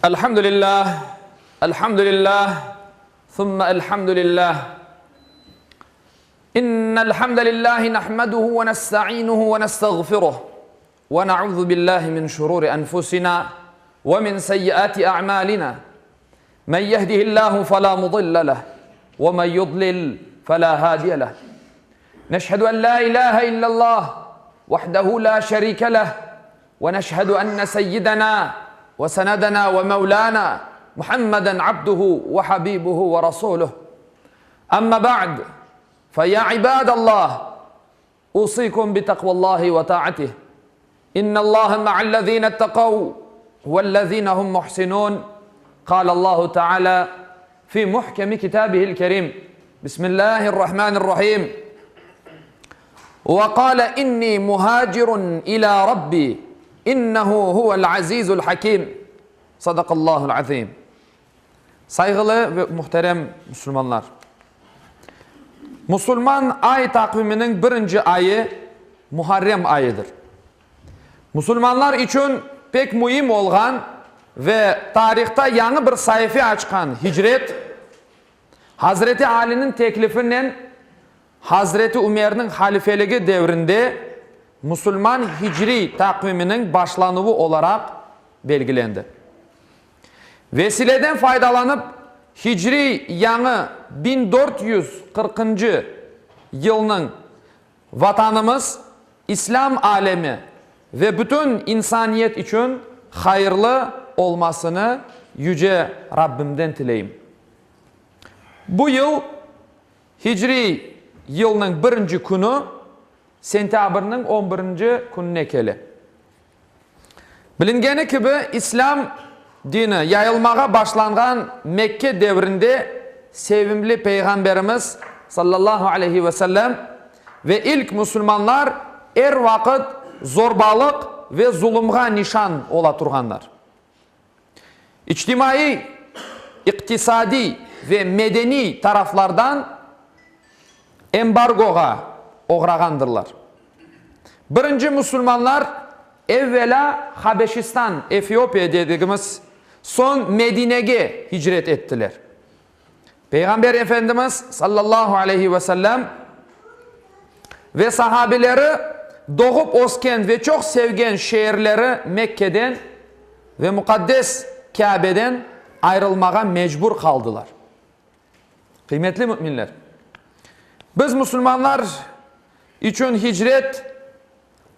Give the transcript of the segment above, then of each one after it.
Elhamdülillah, elhamdülillah, thumma elhamdülillah. İnnel hamdelellahi nahmeduhu ve nestainuhu ve nestağfiruh. Ve na'uzu billahi min şururi enfusina ve min seyyiati a'malina. Men yehdihillahu fela mudille leh ve men yudlil fela hadiye leh. Neşhedü en la ilahe illallah vahdehu la şerike leh ve neşhedü enne seyyidena ve senedena ve mevlana Muhammeden abduhu ve habibuhu ve rasuluh. Amma ba'd, fe ya ibadallah, usikum bi takvallahi ve taatih. İnnallaha ma'allezine ittekav vellezine hum muhsinun. Kâlallahu Teala fi muhkemi kitabihil kerim. Bismillahirrahmanirrahim. Ve kâle inni muhacirun ila rabbi innehu huvel azizul hakim. Sadakallahul azim. Sayğılı ve muhterem musulmanlar! Musulman ay taqviminiñ birinci ayı Muharrem ayıdır. Musulmanlar içün pek müim olğan ve tarihta yañı bir saife açqan hicret, Hazreti Aliniñ teklifinen Hazreti Ümerniñ halifeligi devrinde musulman hicriy taqviminiñ başlanuvı olaraq belgilendi. Vesileden faydalanıp, hicriy yañı 1440-ncı yılnıñ Vatanımız, İslâm alemi ve bütün insaniyet içün hayırlı olmasını Yüce Rabbimden tileyim. Bu yıl hicriy yılnıñ birinci künü sentâbrniñ on birinci kününe kele. Bilingeni kibi, İslâm dini yayılmağa başlanğan Mekke devrinde sevimli Peyğamberimiz, sallallahu aleyhi ve sellem, ve ilk musulmanlar er vaqıt zorbalıq ve zulumğa nişan ola turğanlar. İçtimaiy, iqtisadiy ve medeniy taraflardan embargoğa oğrağandırlar. Birinci musulmanlar evvelâ Habeşistan, Efiopiya dedigimiz, soñ Medinege hicret ettiler. Peyğamber Efendimiz, sallallahu aleyhi ve sellem, ve sahabeleri doğıp ösken ve çoq sevgen şeerleri Mekkeden ve muqaddes Kâbeden ayrılmağa mecbur qaldılar. Qıymetli müminler! Biz, musulmanlar içün hicret,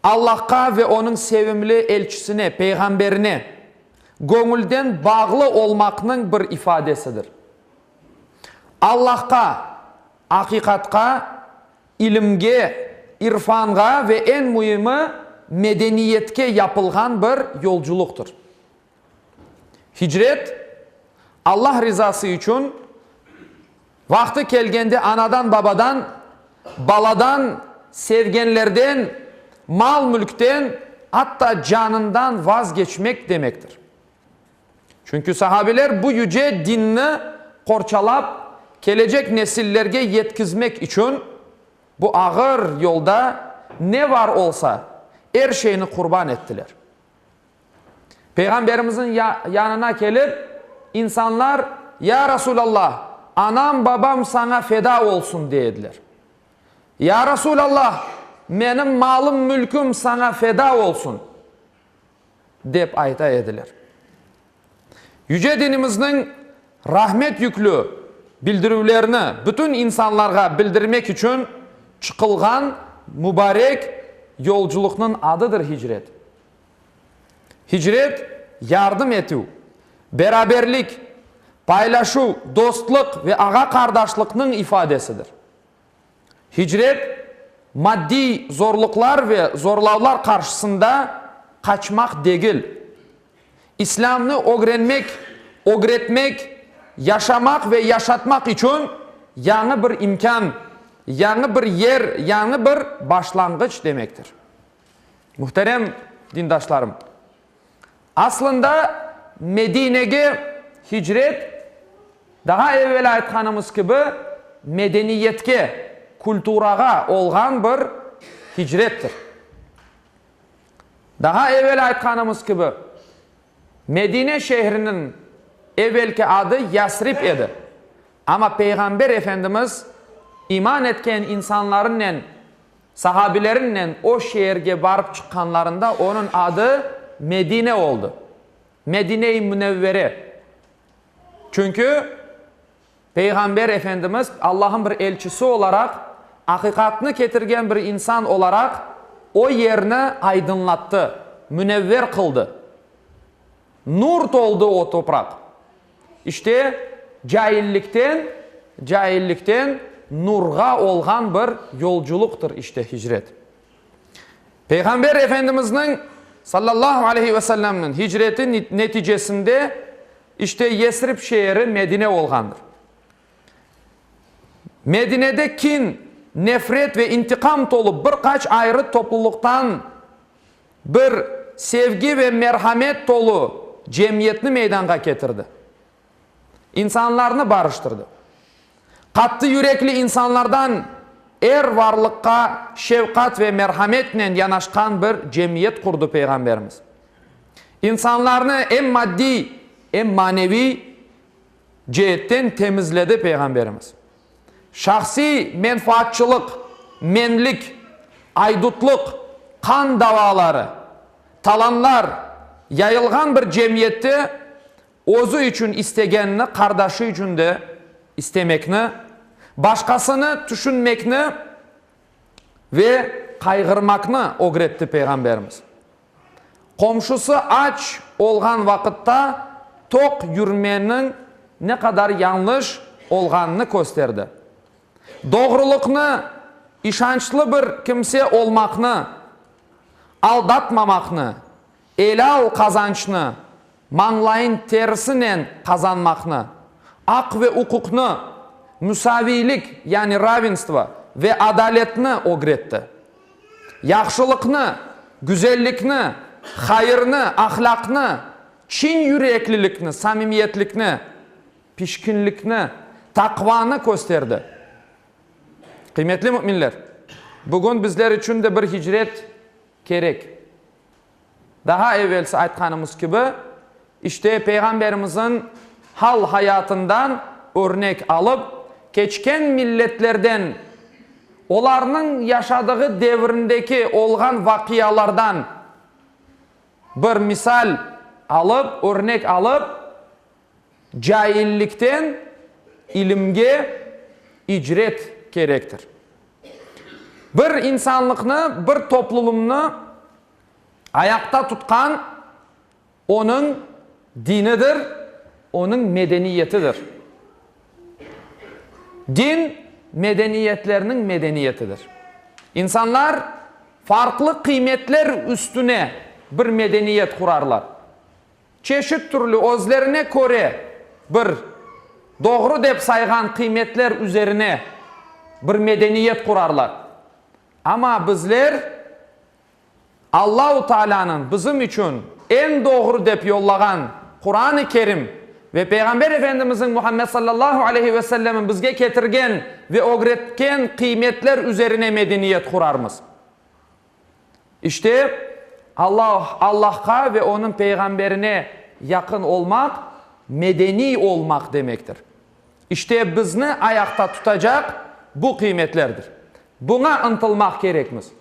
Allahqa ve Onıñ sevimli elçisine, peyğamberine, göñülden bağlı olmaqnıñ bir ifadesidir. Allahqa, aqiqatqa, ilimge, irfanğa ve eñ müimi medeniyetke yapılğan bir yolculıqtır. Hicret, Allah rizası içün vaqtı kelgende anadan-babadan, baladan, sevgenlerden, mal-mülkten, atta canından vazgeçmek demektir. Çünki sahabeler bu yüce dinni qorçalap, kelecek nesillerge yetkizmek içün bu ağır yolda ne var olsa, er şeyni qurban ettiler. Peyğamberimizniñ yanına kelip, insanlar, Ya Rasulallah, anam-babam saña feda olsun, dey ediler. Ya Rasulallah, menim malım-mülküm saña feda olsun, dep ayta ediler. Yüce dinimizniñ rahmet yüklü bildirüvlerini bütün insanlarğa bildirmek içün çıqılğan mübarek yolculıqnıñ adıdır hicret. Hicret, yardım etüv, beraberlik, paylaşuv, dostluq ve ağa-qardaşlıqnıñ ifadesidir. Hicret, maddiy zorluqlar ve zorlavlar qarşısında qaçmaq degil, İslâmnı ögrenmek, ögretmek, yaşamaq ve yaşatmaq içün yañı bir imkân, yañı bir yer, yañı bir başlanğıç demektir. Muhterem dindaşlarım! Aslında Medinege hicret, daha evel aytqanımız kibi, medeniyetke, kulturağa olğan bir hicrettir. Daha evel aytqanımız kibi. Medine şehriniñ evelki adı Yasrib edi. Amma Peyğamber Efendimiz iman etken insanlarınen, sahabilerinen o şeerge barıp çıqqanlarında onıñ adı Medine oldı. Medine-i Münevvere. Çünki Peyğamber Efendimiz Allah'ın bir elçisi olaraq, aqiqatnı ketirgen bir insan olaraq o yerni aydınlattı, münevver qıldı. Nur toldı o topraq. İşte, caillikten, caillikten nurğa olğan bir yolculıqtır işte hicret. Peyğamber Efendimizniñ, sallallahu aleyhi ve sellemniñ, hicreti neticesinde işte Yesrib şeeri Medine olğandır. Medinede kin, nefret ve intiqam tolu bir qaç ayrı toplulıqtan bir sevgi ve merhamet tolu cemiyetni meydanğa ketirdi. İnsanlarnı barıştırdı. Qattı yürekli insanlardan er varlıqqa şefqat ve merhametnen yanaşqan bir cemiyet qurdı Peyğamberimiz. İnsanlarnı em maddiy, em maneviy ceetten temizledi Peyğamberimiz. Şahsiy menfaatçılıq, menlik, aydutlıq, qan davaları, talanlar yayılğan bir cemiyette özü içün istegenini qardaşı içün de istemekni, başqasını tüşünmekni ve qayğırmaqnı ögretti Peyğamberimiz. Qomşusı aç olğan vaqıtta toq yürmeniñ ne qadar yañlış olğanını kösterdi. Doğrulıqnı, işançlı bir kimse olmaqnı, aldatmamaqnı, elâl qazançnı mañlayın terisinen qazanmaqnı, aq ve uquqnı, müsaviylik, yani ravenstvo, ve adaletni ögretti. Yahşılıqnı, güzellikni, hayırnı, ahlâqnı, çin yüreklilikni, samimiyetlikni, pişkinlikni, taqvanı kösterdi. Qıymetli müminler, bugün bizler içün de bir hicret kerek. Daha evelsi aytqanımız kibi, işte Peyğamberimizniñ hal-hayatından örnek alıp, keçken milletlerden, olarnıñ yaşadığı devrindeki olğan vaqialardan bir misal alıp, örnek alıp, caillikten ilimge icret kerektir. Bir insanlıqnı, bir toplulumnı ayaqta tutqan onıñ dinidir, onıñ medeniyetidir. Din, medeniyetlerniñ medeniyetidir. İnsanlar farqlı qıymetler üstüne bir medeniyet qurarlar. Çeşit türlü özlerine köre bir doğru dep sayğan qıymetler üzerine bir medeniyet qurarlar. Amma bizler Allahu Taalânıñ bizim içün eñ doğru dep yollağan Quran-ı Kerim ve Peyğamber Efendimizniñ Muhammed sallallahu aleyhi ve sellemniñ bizge ketirgen ve ögretken qıymetler üzerine medeniyet qurarmız. İşte, Allah, Allahqa ve Onıñ Peyğamberine yaqın olmaq, medeniy olmaq demektir. İşte, bizni ayaqta tutacaq bu qıymetlerdir. Buña ıntılmaq kerekmiz.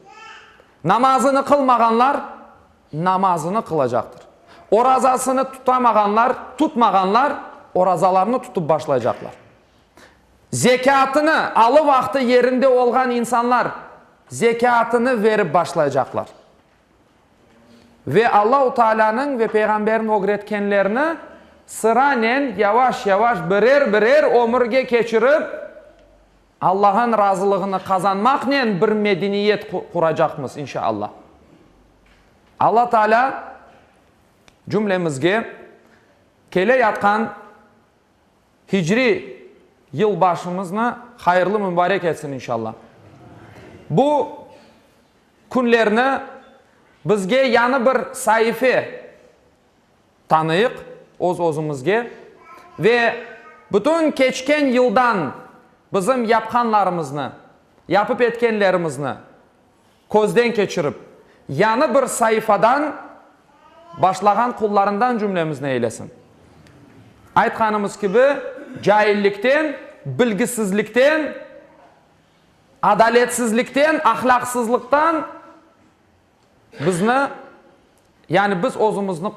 Namazını qılmağanlar, namazını qılacaqtır. Orazasını tutamağanlar, tutmağanlar, orazalarını tutıp başlaycaqlar. Zekâtını, alı-vaqtı yerinde olğan insanlar zekâtını verip başlaycaqlar. Ve Allahu Taalânıñ ve Peyğamberniñ ögretkenlerini sıranen yavaş-yavaş birer-birer ömürge keçirip, Allah'ın razılığını qazanmaqnen bir medeniyet quracaqmız, inşa Allah. Allah Taalâ cümlemizge kele yatqan Hicriy yılbaşımıznı hayırlı mübarek etsin inşallah. Bu künlerni bizge yañı bir saife tanıyıq öz-özümizge ve bütün keçken yıldan bizim yapqanlarımıznı, yapıp etkenlerimizni közden keçirip, yañı bir saifadan. Başlağan qullarından cümlemizni eylesin. Aytqanımız kibi, caillikten, bilgisizlikten, adaletsizlikten, ahlâqsızlıqtan bizni, yani biz özümizni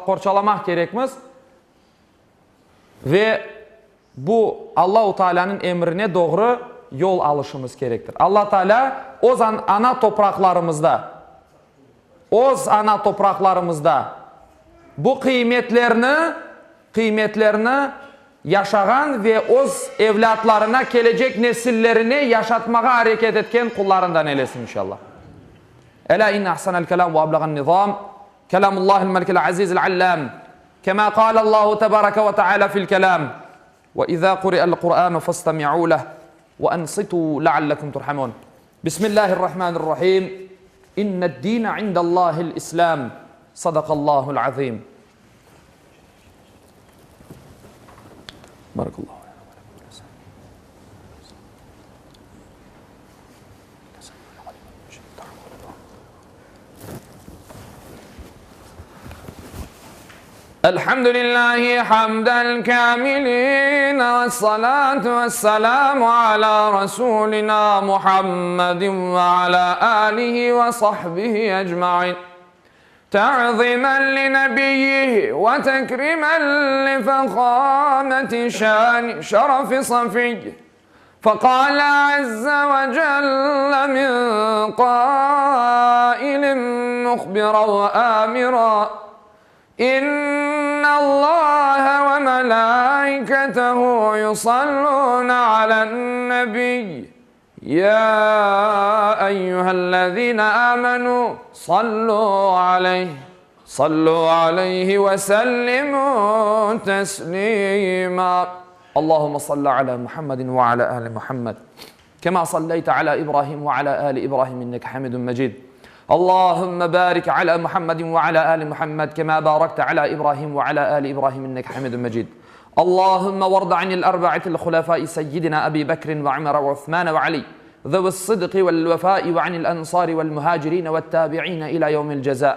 qorçalamaq kerekmiz ve bu Allahu Taalânıñ emrine doğru yol alışımız kerektir. Allah Taalâ öz ana topraqlarımızda, öz ana topraqlarımızda bu qıymetlerni, qıymetlerni yaşağan ve öz evlâtlarına, kelecek nesillerine yaşatmağa areket etken qullarından eylesin inşallah. Elâ inne ahsanel kelâm ve ablağan nizâm, kelâmullâhil melikil azîzil allâm, kemâ kâlellâhu tebareke ve teâlâ fil kelâm, ve izâ kuri'el Kur'ânu festemi'û leh ve ansitû leallekum turhamûn. Bismillâhirrahmânirrahîm. İnned-dîne indellâhil İslâm. Sadakallâhul azîm. Barakallahu. Elhamdülillahi hamdel kamilin ve salatu ve selamu ala Resulina Muhammedin ve ala alihi ve sahbihi ecmain. Ta'zimen li nebiyyihi ve tekrimen li fehameti şani şerefi safiyyi. Fekale azze ve celle min qailin muhbiran ve amiran, İnnallâhe ve melâiketehu yusallûne alen-nebiy, ya eyyühellezîne âmenû sallû aleyh, sallû aleyhi ve sellimû teslîmâ. Allahümme salli ala Muhammedin ve ala ali Muhammed. Kema salleyte ala İbrahim ve ala ali İbrahim inneke hamidun mecid. Allahümme barik ala Muhammedin ve ala ali Muhammed kema barakte ala İbrahim ve ala ali İbrahim inneke hamidun mecid. Allahümme varda anil erba'atil hulefai seyyidina Ebi Bekrin ve Ömer ve Osman ve Ali. ذوي الصدق والوفاء وعن الأنصار والمهاجرين والتابعين إلى يوم الجزاء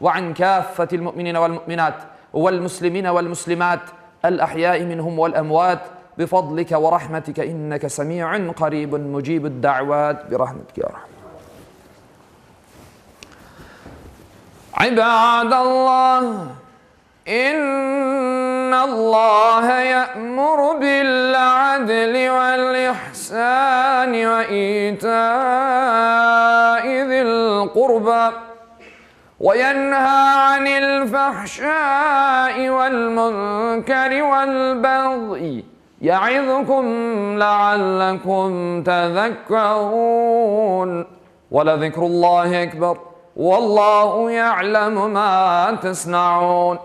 وعن كافة المؤمنين والمؤمنات والمسلمين والمسلمات الأحياء منهم والأموات بفضلك ورحمتك إنك سميع قريب مجيب الدعوات برحمتك يا رحمن عباد الله إن الله يأمر بالعدل والإحسان وإيتاء ذي القربى وينهى عن الفحشاء والمنكر والبغي يعظكم لعلكم تذكرون ولذكر الله أكبر والله يعلم ما تصنعون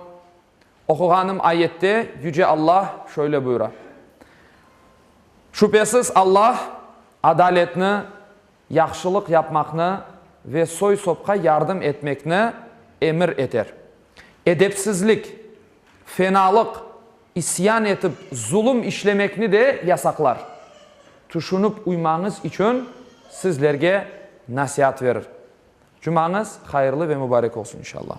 Oquğanım ayette Yüce Allah şöyle buyura, Şübhesiz Allah adaletni, yahşılıq yapmaqnı ve soy-sopqa yardım etmekni emir eter. Edepsizlik, fenalıq, isyan etip zulum işlemekni de yasaqlar. Tüşünip uymañız içün sizlerge nasiat verir. Cumañız hayırlı ve mubarek olsun inşallah.